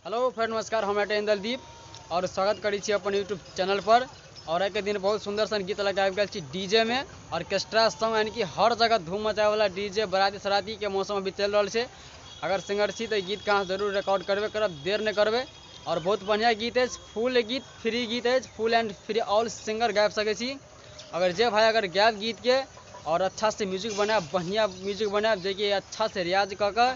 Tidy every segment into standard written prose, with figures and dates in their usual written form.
Hello friend, नमस्कार। हम इंदलदीप और स्वागत करै छी अपन यूट्यूब चैनल पर। और एक दिन बहुत सुंदर सन गीत लगा आबि गेल छी डीजे में ऑर्केस्ट्रा सॉन्ग, यानी कि हर जगह धूम मचाए वाला डीजे बराती सराती के मौसम अभी चलि रहल छै। अगर सिंगर छी तो गीत के अहाँ जरूर रिकॉर्ड करबे करब, देर नहीं करबे। और बहुत बढ़िया गीत अछि, फुल गीत फ्री गीत अछि, full and free all singer गाबि सकै छी। अगर जे भाई अगर गायब गीत के और अच्छा से म्यूजिक बनायब, बढ़िया म्यूजिक बनायब, जेकि अच्छा से रियाज कऽ के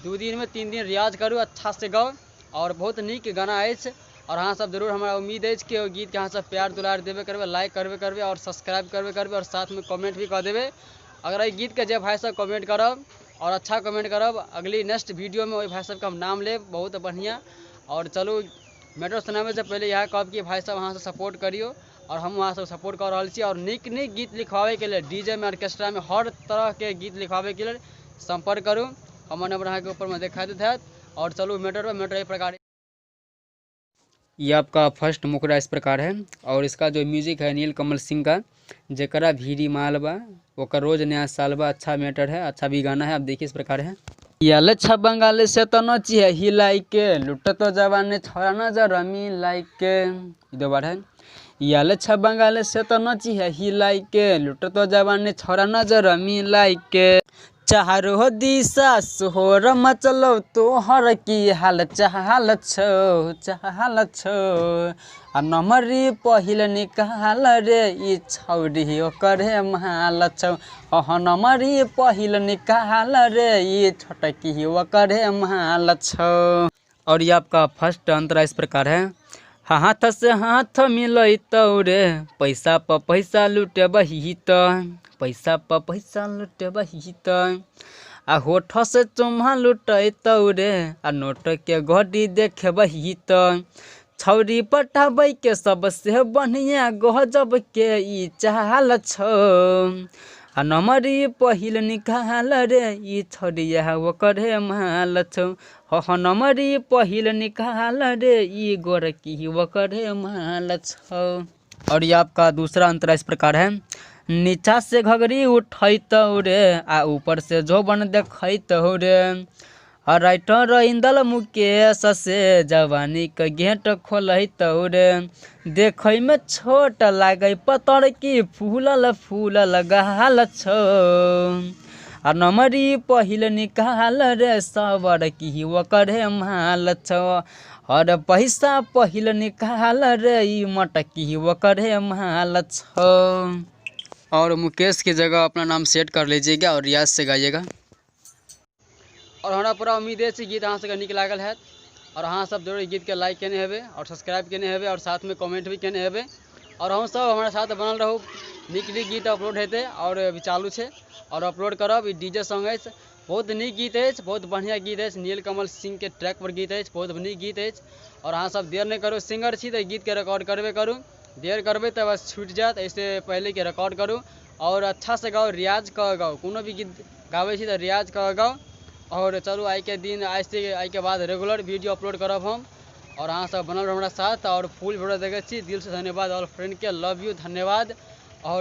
2 दिन में 3 दिन रियाज करू, अच्छा से गाउ और बहुत नीक गाना अछि। और अहाँ सब जरूर, हमरा उम्मीद अछि कि ओहि गीतके अहाँ सब प्यार दुलार देबे करबै, लाइक करबे करबै और सब्सक्राइब करबे करबै और साथमे कमेंट भी कऽ देबै। अगर एहि गीतके जे भाई सब कमेंट करब और अच्छा कमेंट करब, अगली नेक्स्ट वीडियो में ओहि भाई सबके हम नाम लेब, बहुत बढ़िया। और चलू मैटर सुनाबै से पहले इएह कहब कि भाई सब अहाँ सब सपोर्ट करियौ और हम अहाँ सब सपोर्ट कऽ रहल छी। और नीक नीक गीत लिखवाबैके लेल डीजे में ऑर्केस्ट्रा में हर तरहके गीत लिखवाबैके लेल सम्पर्क करू, हमर नंबर अहाँके ऊपरमे देखा दैत हैत। और चलू मैटर पर, मैटर एहि प्रकार। ये आपका फर्स्ट मुखड़ा इस प्रकार है और इसका जो म्यूजिक है नील कमल सिंह का, जकरा भीरी मालबा ओकर रोज नया सालबा। अच्छा मैटर है, अच्छा भी गाना है, आप देखिए इस प्रकार है। याल अच्छा बंगाल से तो नची है हिलाई के, लुट तो जवान छोड़ा नजर मिलाई के। दो बार है। याल अच्छा बंगाल से तो नची है हिलाई के, लुट तो जवान छोड़ा नजर मिलाई के। चारो दिशा सोहर मचलो तोहर की हाल चाल छौ चाल छौ, आ नमरी पहिल निकाल रे ई छौरी ओकरे माल छौ। अह नमरी पहिल निकाल रे ई छोटकी ओकरे माल छौ। और ये आपका फर्स्ट अंतरा इस प्रकार है। हाथ से हाथ मिलैतौ रे, पैसा प पैसा लुटेबही त, पैसा प पैसा लुटेबही त, आ होठ से चुम्हा लुटैतौ रे, आ नोट के घड़ी देखेबही त। छौरी पटाबै के सबसे बढ़िया गजब के ई चाल छौ, आ नमरी पहिल निकाल रे ई छौरिया ओकरे माल छौ। ह नमरी पहिल निकाल रे ई गोरकी ओकरे माल छौ। और ये आपका दूसरा अंतरा इस प्रकार है। नीचा से घघरी उठैतौ रे, आ ऊपर से जोबन देखैतौ रे, आ राइटर इंदल मुकेश से जवानी के गेट खोलैतौ रे। देखै में छोट लागै पतर की फूलल फूलल गाल छौ, आ नमरी पहिल निकाल रे सबर की ओकरे माल छौ। और पैसा पहिल निकाल रे ई मटकी ओकरे माल छौ। और मुकेश की जगह अपना नाम सेट कर लीजिएगा और रियाज से गाइएगा। और हमरा पूरा उम्मीद अछि गीत अहाँ सबके नीक लागल हैत और अहाँ सब जरूर गीत के लाइक केने हेबै और सब्सक्राइब केने हेबै और साथ में कमेंट भी केने हेबै। और अहूँ सब हमरा साथ बनल रहू, नीक नीक गीत अपलोड हेतै और अभी चालू छै और अपलोड करब। ई डीजे सॉन्ग अछि, बहुत नीक गीत अछि, बहुत बढ़िया गीत अछि, नील कमल सिंह के ट्रैक पर गीत अछि, बहुत नीक गीत अछि। और अहाँ सब देर नहि करू, सिंगर छी तऽ गीत के रिकॉर्ड करबे करू, देर करबै तऽ बस छूटि जायत, एहिसँ पहिले के रिकॉर्ड करू और अच्छा से गाउ, रियाज कऽ गाउ। कोनो भी गीत गाबै छी तऽ रियाज कऽ गाउ। और चलू आइ के दिन, आइ से आइ के बाद रेगुलर वीडियो अपलोड करब हम और अहाँ सब बनल रहू हमरा साथ और फुल वीडियो देखै छी। दिल से धन्यवाद ऑल फ्रेंड के, लव you, धन्यवाद।